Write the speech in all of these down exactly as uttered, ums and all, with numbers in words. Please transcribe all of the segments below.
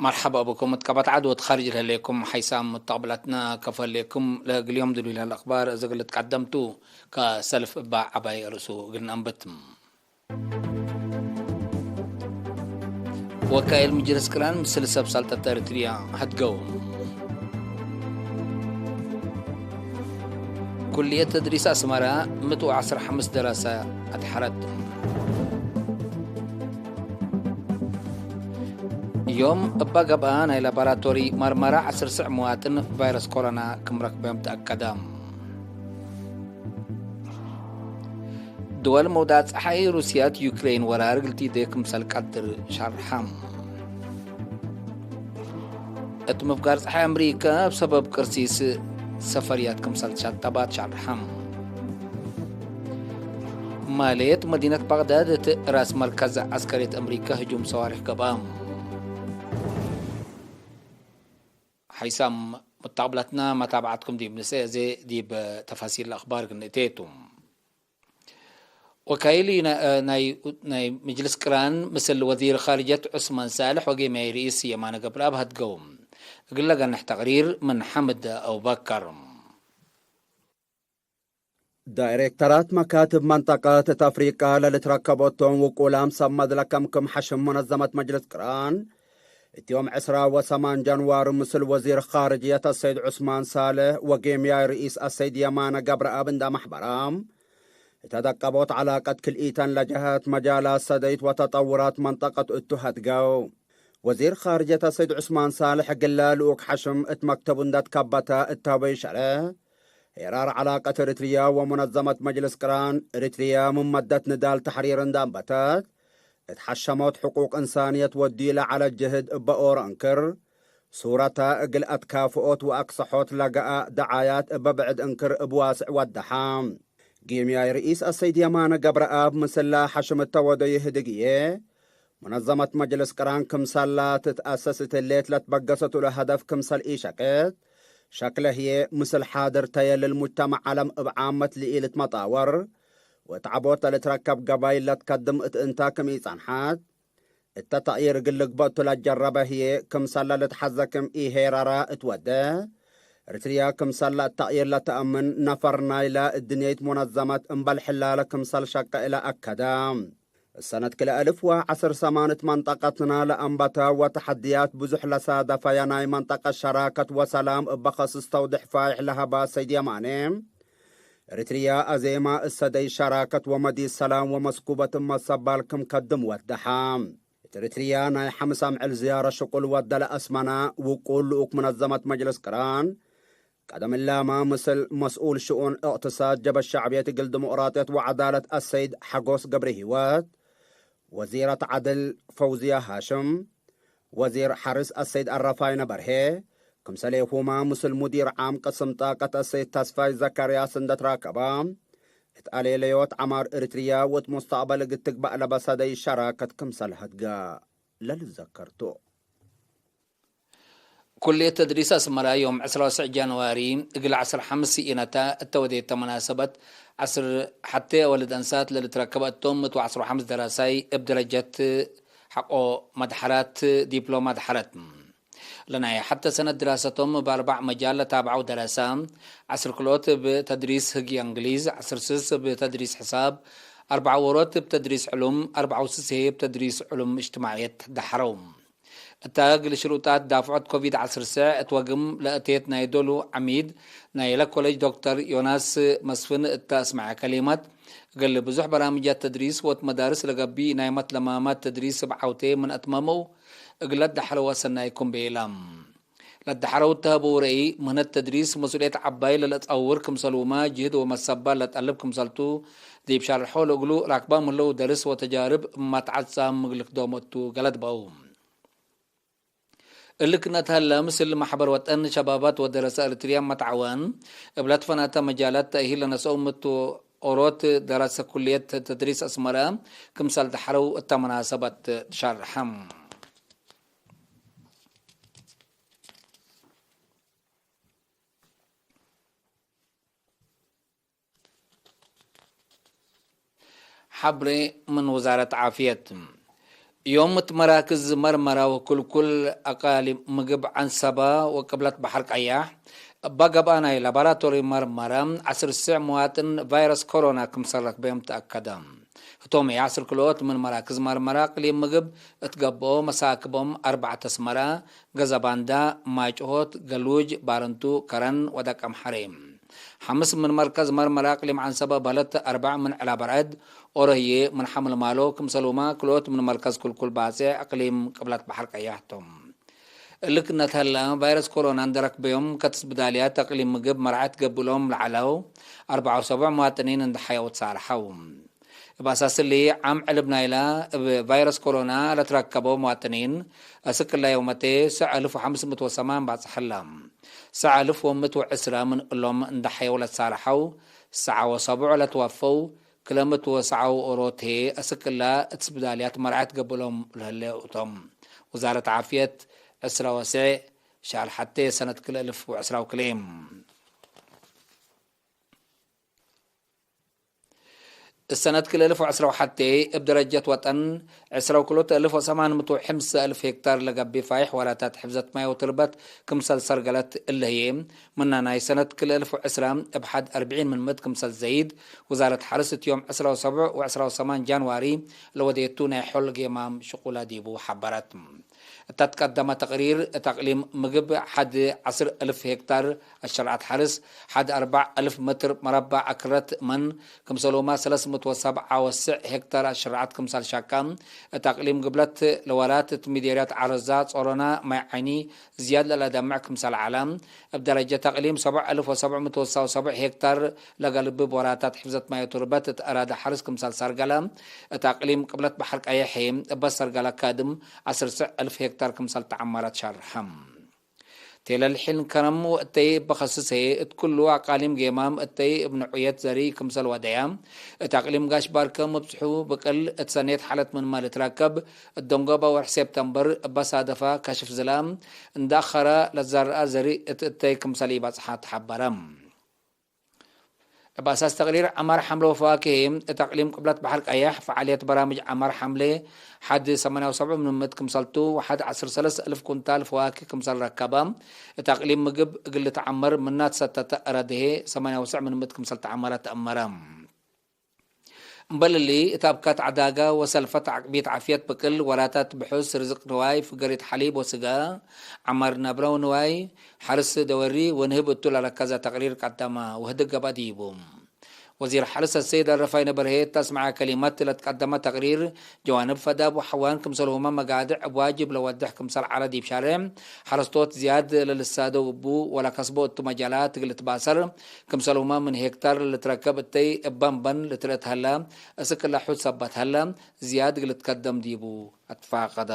መርሐባ ብኩም እት ቀበት ዐድ ወእት ካርጅ ለህሌኩም ሐይሳም ሙተቅብላትና፣ ከፎ ህሌኩም። ለእግል ዮም ድሉይ ለህለ አክባር እዘ እግል ልትቀደም ቱ፣ ከሰልፍ እባ ዐባይ ርእሱ እግል ነአንብት። ወካይል ምጅልስ ቅራን ምስል ሰብ ሳልጠት ኤሪትርያ ሀድገው። ኩልየት ተድሪስ አስመረ ምእት ወዐስር ሐምስ ደራሰ አድሐረት። ዮም እባ ገብአ፣ ናይ ላቦራቶሪ መርመራ ዐስር ስዕ ምዋጥን ቫይረስ ኮሮና ክም ረክበዮም ተአከደ። ድወል መውዳት ጸሓይ ሩስያት ዩክሬን ወራር እግል ቲዴ ክምሰል ቀድር ሸርሐ። እት ምፍጋር ጸሓይ አምሪከ እብ ሰበብ ቅርሲስ ሰፈርያት ክምሰል ሸጠባት ሸርሐ። ማሌት መዲነት ባግዳድ እት ራስ መርከዝ ዐስከርየት አምሪከ ህጁም ሰዋሪክ ገብአ። ሐይሳም ሙተቅብላትና፣ መታብዐትኩም ዲብ ንስኤ፣ እዜ ዲብ ተፋሲል አክባር ክንእቴ ቱ። ወካይል ናይ፣ ናይ ምጅልስ ቅራን ምስል ወዚር ካርጀት ዑስማን ሳልሕ ወጌማይ ርኢስ የማነ ገብረአብ ሀድገው። እግለ ገንሕ ተቅሪር ምን ሐምድ አቡበከር። ዳይሬክተራት መካትብ መንጠቀት እት አፍሪቃ ለልትረከቦቶም ውቁላም ሰብ መድለከም ክም ሐሽም መነዘመት መጅልስ ቅራን፣ እት ዮም ዕስራ ወሰማን ጃንዋሪ ምስል ወዚር ኻርጅየት አሰይድ ዑስማን ሳልሕ ወጌምያይ ርኢስ አሰይድ የማነ ገብረአብ እንዳ መሕበራ፣ እተ ደቀቦት ዐላቀት ክልኢተን ለጀሀት መጃላት ሰደይት ወተጠውራት መንጠቀት እቱ ሀድገው። ወዚር ኻርጀት አሰይድ ዑስማን ሳልሕ እግለ ልኡክ ሐሽም እት መክተቡ እንደ ትከበተ እት ሀበዩ ሸርሕ፣ ሄራር ዐላቀት ኤሪትርያ ወሙነዘመት መጅልስ ቅራን፣ ኤሪትርያ ምን መደት ንዳል ተሕሪር እንደ አንበተት፣ እት ሐሸሞት ሕቁቅ እንሳንየት ወዲ ለዐለ ጅህድ እበ ኦሮ እንክር፣ ሱረተ እግል አትካፍኦት ወአክሰሖት ለገአ ደዓያት እበ ብዕድ እንክር እብ ዋስዕ ወደሐ። ጌምያይ ርኢስ አሰይድ የማነ ገብረአብ ምስላ ሐሽም እተ ወደዩ ህድግዬ፣ ሙነዘመት መጅልስ ቅራን ክምሰላ ትትአሰስ እት ህሌት ለትበገሰት እሉ ሀደፍ ክምሰል ኢሸቅት፣ ሸክለ ህዬ ምስል ሓድር ተየ ለልሙጅተመዕ ዐለም እብ ዓመት ለኢልትመጣወር፣ ወእት ዐቦት ለልትረከብ ገባይል ለትከድም እት እንታ ክም ኢጸንሐት፣ እተ ተቅይር እግል ልግበእ ቱ ለጀረበ ህዬ ክምሰለ ልትሐዘ ክም ኢሄረረ እት ወደ፣ ኤሪትርያ ክምሰለ እት ተቅይር ለተአምን ነፈር ናይለ እድንየይት ሙነዘመት እምበል ሕላለ ክምሰል ሸቀ እለ አከደ። እሰነት ክልኤ እልፍ ወዐስር ሰማን እት መንጠቀትና ለአንበተ ወተሐድያት ብዙሕ ለሳደፈየ ናይ መንጠቀት ሸራከት ወሰላም እበ ከስስ ተውድሕ ፋይሕ ለሀበ ሰይድ የማኔ፣ ኤሪትርያ አዜማ እሰደይ ሸራከት ወመዲት ሰላም ወመስኩበት እመሰባል ክም ከድም ወደሐ። እት ኤሪትርያ ናይ ሐምስ አምዕል ዝያረ ሽቁል ወደ ለአስመነ ውቁል ልኡክ ሙነዘመት መጅልስ ቅራን፣ ቀደም እላመ ምስል መስኡል ሽኡን እቅትሳድ ጀብሀት ሸዕብየት እግል ዲሞቅራጥየት ወዐዳለት አሰይድ ሐጎስ ገብረሂወት፣ ወዚረት ዐድል ፈውዝየ ሃሽም፣ ወዚር ሐርስ አሰይድ አረፋይነ በርሄ፣ ክምሰሌሁመ ምስል ሙዲር ዓም ቅስም ጣቀት አሰይድ ተስፋይ ዘካርያስ እንደ ትራከበ፣ እት አሌለዮት ዐማር ኤሪትርያ ወእት ሙስተቅበል እግል ትግበእ ለበሰደይ ሸራከት ክምሰል ሀድገ ለልዘከር ቱ። ኩልየት ተድሪስ አስመረ ዮም ዕስራ ወስዕ ጃንዋሪ እግል ዐስር ሐምስ ኢነተ እተ ወዴተ መናሰበት ዐስር ሐቴ አወልድ አንሳት ለልትረከበ እቶም ምእት ወዐስር ወሐምስ ደራሳይ እብ ደረጀት ሐቆ መድሐራት ዲፕሎማ ደሐረት። ለናይ ሐተ ሰነት ድራሰቶም እብ አርበዕ መጃል ለታብዐው ደረሰ፣ ዐስር ክልኦት እብ ተድሪስ ህግየ እንግሊዝ፣ ዐስር ስስ እብ ተድሪስ ሕሳብ፣ አርበዕ ዎሮት እብ ተድሪስ ዕሉም፣ አርበዕ ወስስ ህዬ እብ ተድሪስ ዕሉም እጅትማዕየት ደሐረው። እተ እግል ሽሩጣት ዳፍዖት ኮቪድ ዐስር ስዕ እት ወግም ለእቴት ናይ ዶሉ ዐሚድ ናይለ ኮሌጅ ዶክተር ዮናስ መስፍን እተ አስመዐ ከሊመት፣ እግል ብዙሕ በራምጃት ተድሪስ ወእት መዳርስ ለገብእ ናይ መትለማማት ተድሪስ እብ ዐውቴ ምን አትመመው፣ እግል ለደሐረው አሰናይኩም ቤለ። ለደሐረው እተ ሀበው ረኢ፣ ምህነት ተድሪስ መስኡልየት ዐባይ ለለአጸውር ክምሰሉመ፣ ጅህድ ወመሰባል ለጠልብ ክምሰልቱ ዲብ ሸርሖ፣ ለእግሉ ራክባም ህለው ደርስ ወተጃርብ እብ መትዓት ጻም ምግልክ ዶሞ እቱ ገለድ በው። እሊ ክነት ሀለ፣ ምስል መሕበር ወጠን ሸባባት ወደረሰ ኤሪትርያ መትዓወን እብ ለትፈናተ መጃላት ተእሂል ለነስአው ምእት ኦሮት ደረሰ ኩልየት ተድሪስ አስመረ ክምሰል ደሐረው እተ መናሰበት ትሸርሐ። ሐብሬ ምን ውዛረት ዓፍየት። ዮም እት መራክዝ መርመረ ወክልኩል አቃሊም ምግብ ዐንሰበ ወቅብለት በሐር ቀያሕ እበ ገብአ ናይ ላቦራቶሪ መርመረ፣ ዐስር ስዕ መዋጥን ቫይረስ ኮሮና ክምሰል ረክበዮም ተአከደ። ህቶም ዐስር ክልኦት ምን መራክዝ መርመረ አቅሊም ምግብ እት ገብኦ መሳክቦም አርበዕተ አስመረ፣ ገዘባንዳ፣ ማይጭሆት፣ ገሉጅ፣ ባረንቱ፣ ከረን ወደቀምሐሬ። ሐምስ ምን መርከዝ መርመረ አቅሊም ዐንሰበ በህለት አርበዕ ምን ዕላ በርዐድ ኦሮ ህዬ ምን ሐምል ማሎ፣ ክምሰሉመ ክልኦት ምን መርከዝ ክልኩል ባጼዕ አቅሊም ቅብለት በሐር ቀያሕ ቶም። እሊ ክእነ ተሀለ፣ ቫይረስ ኮሮና እንዴ ረክበዮም ከትስብዳልያት አቅሊም ምግብ መርዐት ገብእ እሎም ለዐለው አርበዕ ወሰቡዕ መዋጥኒን እንዴ ሐየው ትሳልሐው። እብ አሳስ እሊ፣ ዓም ዕልብ ናይላ እብ ቫይረስ ኮሮና ለትረከበው መዋጥኒን፣ አስክ እለ ዮመቴ ሰዕ አልፍ ወሐምስ ምእት ወሰማን ባጽሐ ህለ። ሰዕ አልፍ ወምእት ወዕስረ ምን እሎም እንዴ ሐየው ለትሳልሐው፣ ሰዓ ወሰቡዕ ለትወፈው፣ ክለ ምእት ወሰዓው ኦሮት ህዬ አስክ እለ እት ስብዳልያት መርዐት ገብእ እሎም ለህሌ እቶም። ውዛረት ዓፍየት፣ ዕስረ ወስዕ ሻል ሐቴ ሰነት ክልኤ እልፍ ወዕስራ ወክልኤ። እሰነት ክልኤ እልፍ ወዕስራ ወሐቴ እብ ደረጀት ወጠን፣ ዕስራ ወክልኦት እልፍ ወሰማን ምእት ወሐምስ እልፍ ሄክታር ለገብእ ፋይሕ ወራታት ሕፍዘት ማይ ወትርበት ክምሰል ሰርገለት እለ ህዬ፣ ምነ ናይ ሰነት ክልኤ እልፍ ወዕስራ እብ ሐድ አርብዒን ምን ምእት ክምሰል ዘይድ፣ ውዛረት ሐርስ እት ዮም ዕስራ ወሰቡዕ ወዕስራ ወሰማን ጃንዋሪ ለወዴቱ ናይ ሖል ጌማም ሽቁላ ዲቡ ሐበረት። እተ ትቀደመ ተቅሪር፣ እት አቅሊም ምግብ ሐድ ዐስር እልፍ ሄክታር አሸርዐት ሐርስ፣ ሐድ አርበዕ እልፍ ምትር መረበዕ አክረት መን፣ ክምሰሉመ ሰለስ ምእት ወሰብዓ ወስዕ ሄክታር አሸርዐት ክምሰል ሻቀ፣ እት አቅሊም ግብለት ለወራት እት ሚዴርያት ዐረዛ፣ ጾሮና፣ ማይ ዐይኒ ዝያድ ለለደምዕ ክምሰል ዐለ። እብ ደረጀት አቅሊም ሰብዕ እልፍ ወሰብዕ ምእት ወሰብዓ ወሰብዕ ሄክታር ለገልብብ ወራታት ሕፍዘት ማይ ወትርበት እት አራደ ሐርስ ክምሰል ሰርገለ፣ እት አቅሊም ቅብለት በሐር ቀየሕ እበ ሰርገለ ካድም ዐስር ስዕ እልፍ ሄክታር ክምሰል ተዐመረት ሸርሐ። ቴለል ሒን ከረም ወእተይ እበ ከስስ ህዬ፣ እት ኩሉ አቃሊም ጌማም እተይ እብ ንዑየት ዘሪ ክምሰል ወደየ፣ እት አቅሊም ጋሽ ባርከ ምብጽሑ ብቅል እት ሰኔት ሐለት ምንመ ልትረከብ፣ እት ደንጎበ ወርሕ ሴፕተምበር እበ ሳደፈ ከሽፍ ዝላ፣ እንደ አኸረ ለትዘረአ ዘሪ እት እተይ ክምሰል ኢበጽሐ ተሐበረ። እብ አሳስ ተቅሪር ዐማር ሐምለ ወፈዋክህ፣ እት አቅሊም ቅብለት በሐር ቀየሕ፣ ፈዓልየት በራምጅ ዐማር ሐምለ ሐድ ሰማንያ ወሰብዕ ምን ምእት ክምሰልቱ፣ ወሐድ ዐስር ሰለስ እልፍ ኩንታል ፈዋክህ ክምሰል ረከበ። እት አቅሊም ምግብ እግል ልትዐመር ምና ትሰተተ አራድሄ ሰማንያ ወሰዕ ምን ምእት ክምሰል ተዐመረ ተአመረ። እምበል እሊ፣ እት አብካት ዐዳገ ወሰልፈት ዐቅቢት ዓፍየት ብቅል፣ ወራታት ብሑስ፣ ርዝቅ ንዋይ፣ ፍገሪት ሐሊብ ወስጋ፣ ዐማር ነብረ ወንዋይ፣ ሐርስ ደወሪ ወንህብ እቱ ለረከዘ ተቅሪር ቀደመ ወህድግ ገብአ ዲቡ። ወዚር ሐርስ አሰይድ አረፋይነ በርሄ እት አስመዐ ከሊመት፣ ለትቀደመ ተቅሪር፣ ጀዋንብ ፈዳብ ወሐዋን ክምሰልሁመ መጋድዕ እብ ዋጅብ ለወድሕ ክምሰል ዐለ ዲብ ሻሬዕ፣ ሐረስቶት ዝያድ ለልሳደው እቡ ወለከስቦ እቱ መጃላት እግል ልትባሰር፣ ክምሰልሁመ ምን ሄክታር ለልትረከብ እተይ እበ እምበን ልትርኤት ሀለ፣ እስክ ለሑድ ሰበት ሀለ፣ ዝያድ እግል ልትከደም ዲቡ አትፋቀደ።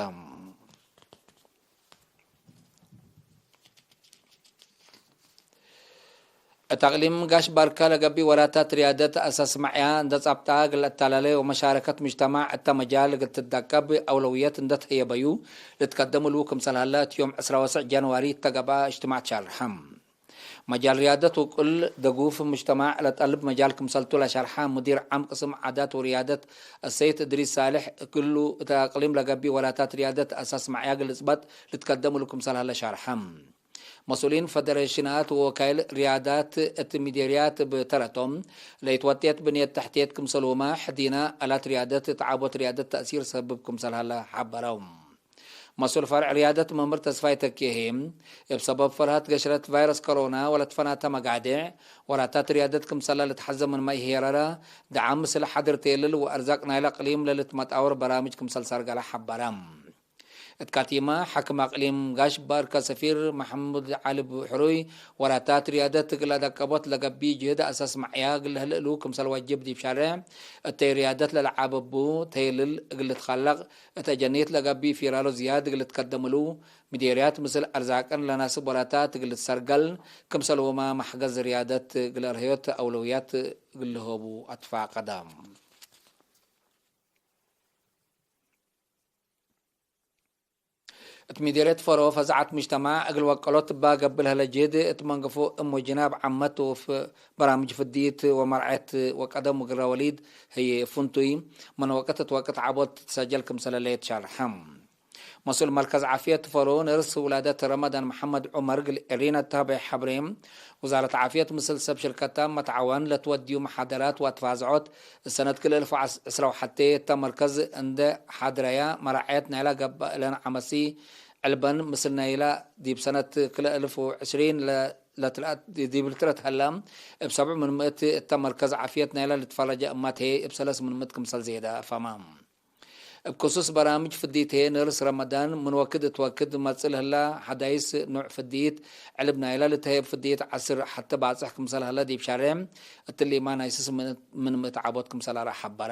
እት አቅሊም ጋሽ ባርከ ለገብእ ወራታት ርያደት አሳስ መዕያ እንደ ጻብጣ እግል ለአተላሌ ወመሻረከት ሙጅተማዕ እተ መጃል እግል ትደቀብ አውለውየት እንደ ተህየበዩ ልትቀደም እሉ ክምሰል ሀለ እት ዮም ዕስራ ወሰዕ ጃንዋሪ እተ ገብአ እጅትማዕ ትሻርሐ። መጃል ርያደት ውቁል ደጉፍ ሙጅተማዕ ለጠልብ መጃል ክምሰልቱ ለሸርሐ ሙዲር ዓም ቅስም ዓዳት ወርያደት አሰይድ እድሪስ ሳልሕ፣ እግሉ እት አቅሊም ለገብእ ወራታት ርያደት አሳስ መዕያ እግል ልጽበጥ ልትከደም እሉ ክምሰል ሀለ ሻርሐ። መስኡሊን ፈደሬሽናት ወወካይል ርያዳት እት ሚዴርያት እብ ተረቶም፣ ለኢትወጤት ብንየት ተሕትየት ክምሰልሁመ ሕዲነ አላት ርያደት እት ዓቦት ርያደት ተእሲር ሰብብ ክምሰል ሀለ ሐበረው። መስኡል ፈርዕ ርያደት መምህር ተስፋይ ተኬ ህዬ፣ እብ ሰበብ ፈርሀት ገሽረት ቫይረስ ኮሮና ወለትፈናተ መጋዴዕ፣ ወራታት ርያደት ክምሰለ ልትሐዘ ምንመ ኢሄረረ፣ ደዓም ምስል ሐድር ቴልል ወአርዛቅ ናይለ አቅሊም ለልትመጣወር በራምጅ ክምሰል ሰርገለ ሐበረ። እት ካቲመ፣ ሐክም አቅሊም ጋሽ ባርከ ሰፊር መሐሙድ ዐሊ ሕሩይ፣ ወራታት ርያደት እግል አደቀቦት ለገብእ ጅህድ አሳስ መዕያ እግል ለህልእ እሉ ክምሰል ወጅብ ዲብ ሻሬዕ፣ እተይ ርያደት ለለዓብ እቡ ተይልል እግል ልትከለቅ፣ እተ ጀኒት ለገብእ ፊራሎ ዝያድ እግል ልትከደም እሉ፣ ሚዴርያት ምስል አርዛቅን ለናስብ ወራታት እግል ልትሰርገል፣ ክምሰልሁመ መሕገዝ ርያደት እግል አርህዮት አውለውያት እግል ልሆቡ አትፋቀደ። እት ሚዴርየት ፈሮ ፈዛዐት ሙጅተማዕ እግል ወቀሎት እባ ገብእ ለህለ ጅህድ እት መንገፎ እም ወጅናብ ዓመት ወፍ በራምጅ ፍድይት ወመርዐየት ወቀደም ወግረ ወሊድ ህዬ ፍንቱይ ምን ወቅት እት ወቅት ዐቦት ትትሰጀል ክምሰለ ለየት ሻርሐ። መስኡል መርከዝ ዓፍየት ፈሮ ነርስ ውላደት ረመዳን መሐመድ ዑመር እግል ኤሪና እት ሀበየ ሐብሬ፣ ውዛረት ዓፍየት ምስል ሰብ ሽርከታ መትዓወን ለትወድዩ መሓደራት ወአትፋዝዖት፣ እሰነት ክልኤ እልፍ ወዕስራ ወሐቴ እተ መርከዝ እንዴ ሓድረያ፣ መራዐየት ናይላ ገብአ እለን ዐመሲ ዕልበን ምስል ናይላ ዲብ ሰነት ክልኤ እልፍ ወዕስሪን ለ-፣ ለትልአት ዲብ ልትረት ሀላ፣ እብ ሰብዕ ምን ምእት እተ መርከዝ ዓፍየት ናይላ ልትፈረጀ እማት ህዬ እብ ሰለስ ምን ምእት ክምሰል ዜደ አፋማ። እብ ክሱስ በራምጅ ፍድይት ህዬ፣ ነርስ ረመዳን ምን ወክድ እት ወክድ መጽእ ለህላ ሐዳይስ ኑዕ ፍድይት፣ ዕልብ ናይላ ልትሀየብ ፍድይት ዐስር ሐቴ ባጽሕ ክምሰል ሀለ ዲብ ሻሬዕ እትሊማ ናይ ስስ ምን ምእት ዐቦት ክምሰል አርአ ሐበረ።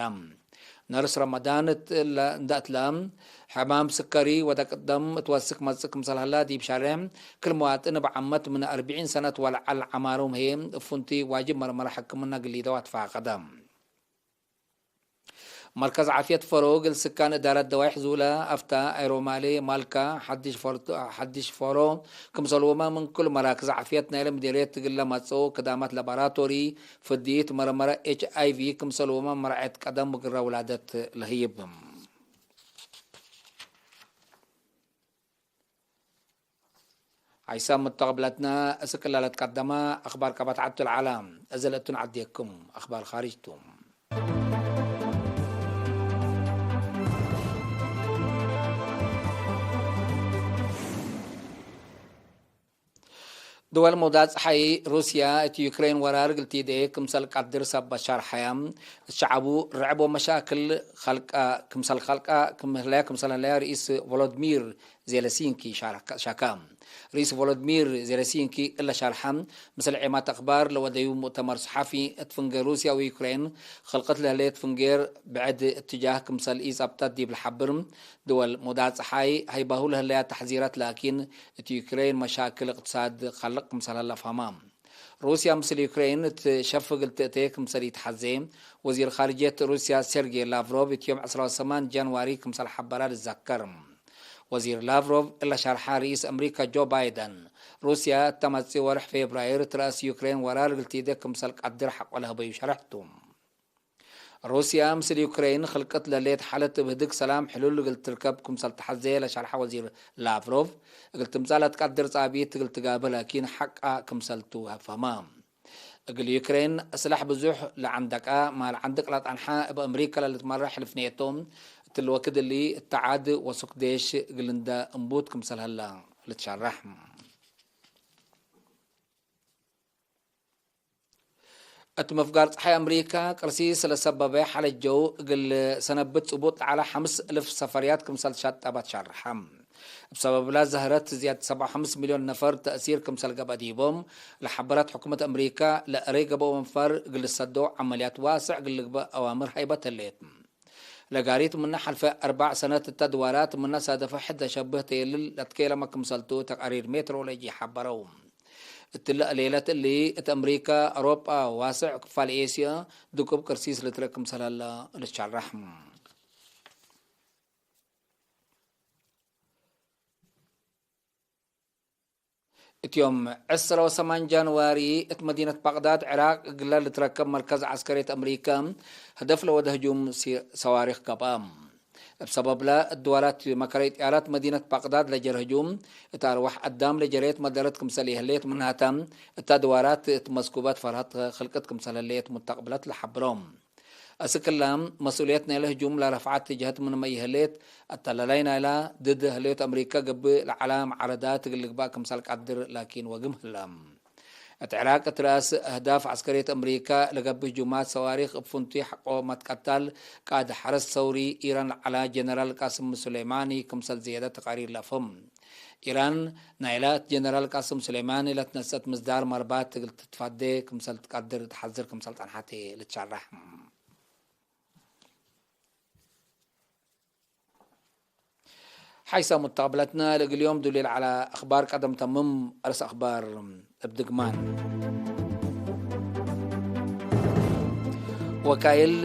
ነርስ ረመዳን እት እለ እንደ እትለ፣ ሕማም ስከሪ ወደቅ ደም እት ወስክ መጽእ ክምሰል ሀለ ዲብ ሻሬዕ፣ ክል መዋጥን እብ ዓመት ምን አርብዒን ሰነት ወለዐል ዐማሮም ህዬ፣ እብ ፍንቱይ ዋጅብ መርመረ ሕክምና ግሊደው አትፋቀደ። መርከዝ ዓፍየት ፈሮ እግል ስካን እዳረት ደዋይሕ ዙለ፣ አፍታ፣ አይሮማሌ፣ ማልካ፣ ሐዲሽ ፎርቶ-፣ ሐዲሽ ፎሮ ክምሰልሁመ ምን ክል መራክዝ ዓፍየት ናይለ ምዴርየት እግል ለመጽኦ ክዳማት ላቦራቶሪ ፍድይት መርመረ ኤች አይ ቪ ክምሰልሁመ መርዐየት ቀደም ወግረ ውላደት ለህይብ። ሐይሰ ሙተቅብለትነ እስክ እለ ለትቀደመ አክባር ቀበት ዐቱ ለዐለ። እዘ ለእቱን ዐዴኩም አክባር ካርጅ ቱ። ድወል መውዳት ጸሓይ ሩስያ እት ዩክሬን ወራር እግል ቲዴ ክምሰል ቀድር ሰበት ሻርሐያ። እት ሸዐቡ ርዕብ ወመሻክል ኸልቀ ክምሰል ኸልቀ ክም ህለያ ክምሰል ህለያ ርኢስ ቮሎድሚር ዜለሲንኪ ሻካ። ርኢስ ቮሎድሚር ዜለሲንኪ እለ ሻርሐ፣ ምስል ዔማት አክባር ለወደዩ ሙእተመር ሰሓፊ፣ እት ፍንጌ ሩስያ ወዩክሬን ክልቀት ለህሌት ፍንጌር ብዕድ እትጃህ ክምሰል ኢጸብጠት ዲብ ለሐብር፣ ድወል ሙዳት ጸሓይ ሀይባሁ ለህለያ ተሕዚራት ላኪን፣ እት ዩክሬን መሻክል እቅትሳድ ከልቅ ክምሰል ሀለ ፈሀማ። ሩስያ ምስል ዩክሬን እት ሸፍ እግል ትእቴ ክምሰል ኢተሐዜ፣ ወዚር ካርጅየት ሩስያ ሴርጌ ላቭሮቭ እት ዮም ዕስራ ወሰማን ጃንዋሪ ክምሰል ሐበራ ልዘከር። ወዚር ላቭሮቭ እለ ሸርሐ፣ ርኢስ አምሪካ ጆ ባይደን፣ ሩስያ እተ መጽእ ወርሕ ፌብራይር እት ረአስ ዩክሬን ወራር እግል ቲዴ ክምሰል ቀድር ሐቆ ለህበዩ ሸርሕ ቱ። ሩስያ ምስል ዩክሬን ክልቅት ለሌት ሓለት እብ ህድግ ሰላም ሕሉል እግል ትርከብ ክምሰል ተሐዜ ለሸርሐ ወዚር ላቭሮቭ፣ እግል ትምጻእ ለትቀድር ጻብኢት እግል ትጋብእ ላኪን ሐቃ ክምሰል ቱ ፈህማ። እግል ዩክሬን እስላሕ ብዙሕ ለዐንደቀ ማል ዐንድቅ ለጠንሐ እብ አምሪከ ለልትመረ ሕልፍ ኔቶ፣ እትሊ ወክድ እሊ እተ ዐድ ወሱክ ዴሽ እግል እንደ እምቡት ክምሰል ሀለ ልትሸረሕ። እት ምፍጋር ጸሓይ አምሪካ ቅርሲስ ለሰበበ ሓለት ጀው እግል ሰነብት ጽቡጥ ለዐለ ሐምስ እልፍ ሰፈርያት ክምሰል ሸጠበት ሸርሐ። እብ ሰበብላ ዘህረት ዝያድ ሰብዓ ወሐምስ ሚልዮን ነፈር ተእሲር ክምሰል ገብአ ዲቦም ለሐበረት ሕኩመት አምሪካ፣ ለእሬ ገብአው አንፋር እግል ልሰደው ዐመልያት ዋስዕ እግል ልግበእ አዋምር ሀይበት ህሌት። ለጋሪት ምነ ሐልፈ አርበዕ ሰነት እተ ድዋራት ምነ ሳደፈ ሕድ ለሸብህ ተየልል ለትኬለመ ክምሰልቱ ተቃሪር ሜትሮሎጂ ሐበረው። እትለ ሌለት እሊ እት አምሪካ፣ አውሮጳ፣ ዋስዕ ክፋል ኤስያ ድቁብ ቅርሲስ ልትረክ ክምሰል ሀለ ልትሸረሕ። እት ዮም ዕስራ ወሰማን ጃንዋሪ እት መዲነት ባቅዳድ ዕራቅ እግለ ልትረከብ መርከዝ ዐስከርየት አምሪካ ህደፍ ለወደ ህጁም ሲ-፣ ሰዋሪክ ገብአ። እብ ሰበብለ እት ድዋራት መከረይ ጥያራት መዲነት ባቅዳድ ለጀረ ህጁም እት አርዋሕ አዳም ለጀረየት መደረት ክምሰል ይህሌት ምንሃተ እተ ድዋራት እት መስኩበት ፈርሀት ክልቅት ክምሰል ህሌት ሙተቅብለት ለሐብሮ። አስክላ መስኡልየት ናይለ ህጁም ለረፍዐት ጀህት ምንመ ይህሌት፣ አተላላይ ናይላ ድድ ህሌት አምሪካ ገብእ ለዐለ መዓረዳት እግል ልግባእ ክምሰል ቀድር ላኪን ወግም ህለ። እት ዕራቅ እት ረአስ አህዳፍ ዐስከርየት አምሪካ ለገብእ ህጁማት ሰዋሪክ እብ ፍንቱይ ሐቆ መትቀታል ቃእድ ሐረስ ሰውሪ ኢራን ለዐለ ጀነራል ቃስም ሱሌማኒ ክምሰል ዝያደት ተቃሪር ለአፍህም። ኢራን ናይላ እት ጀነራል ቃስም ሱሌማኒ ለትነሰአት ምስዳር መርባት እግል ትትፋዴ ክምሰል ትቀድር ተሐዝር ክምሰል ጸንሐት ልትሸረሕ። ሐይሰ ሙተቅብለትነ ለእግል ዮም ዱሊል ዐለ አክባር ቀደም ተምም። አርስ አክባር እብ ድግማን። ወካይል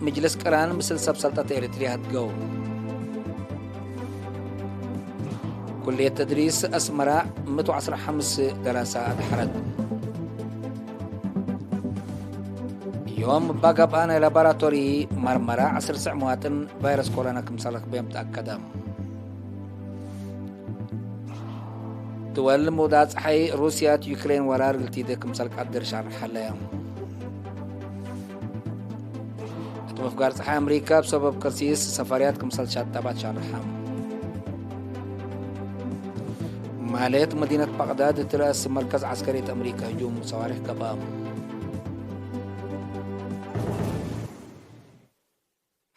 ምጅልስ ቅራን ምስል ሰብ ሰልጠት ኤሪትርያ ህድገው። ኩልየት ተድሪስ አስመረ ምእት ወዐስር ሐምስ ደረሰ አድሐረት። ዮም እባ ገብአ ናይ ላቦራቶሪ መርመረ ዐስር ስዕ መዋጥን ቫይረስ ኮሮና ክምሰል ረክበዮም ተአከደ። ድወል ምውዳቅ ጸሓይ ሩስያ ዩክሬን ወራር እግል ቲዴ ክምሰል ቀድር ሻርሕ ሀለ። እት ምፍጋር ጸሓይ አምሪካ እብ ሰበብ ከርሲስ ሰፈርያት ክምሰል ሻጠባት ሻርሐ። ማሌት መዲነት ባቅዳድ እት ረአስ መርከዝ ዐስከሪ እት አምሪካ ህጁም ሰዋሪክ ገብአ።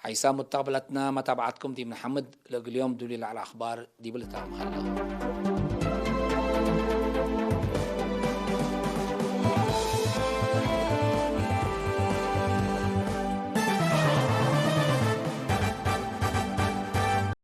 ሐይሳም ሙተቅብለትና መታብዐትኩም ዲብ ነሐምድ። ለእግል ዮም ዱሊ ለዐለ አኽባር ዲብ ልታም ሀለ።